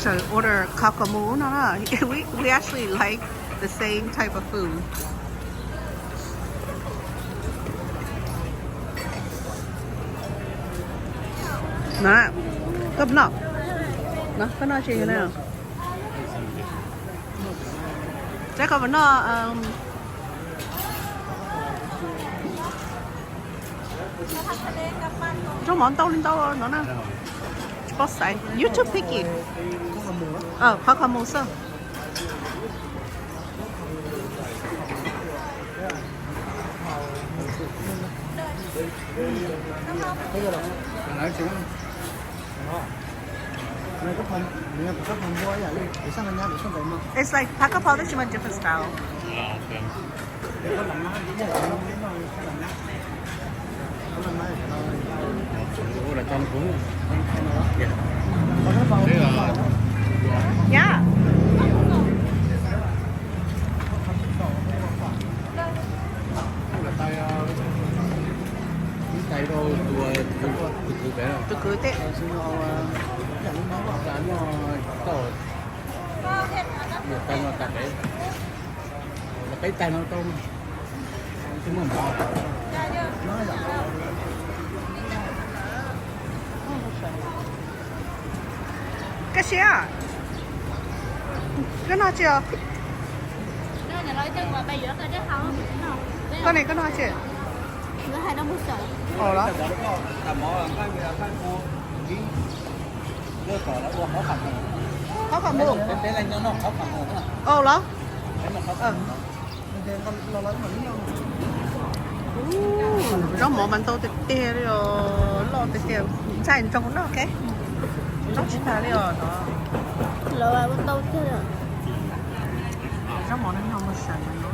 Should order kha kha mu no na. We we actually like the same type of food. Na, koj noj, no koj noj tsis na. Teb koj puas noj? Zaub mov ntau li ntau no na. Tsis paub xaiv. You too picky. Kha kha mu xwb. It's like ผัดกะเพรา tab sis mas different style. Yeah. Tus kwv tij. Koj siab, koj noj tsis os? Koj ne, koj noj tsis? Ov los? Qhov qhov mus. Ov los? Zaub mov mas ntau tiag tiag li os, loj tiag tiag, ntshai ntsoog noj, ok. Noj tsis tag li os no. Zaub mov no yog mus sam no noj.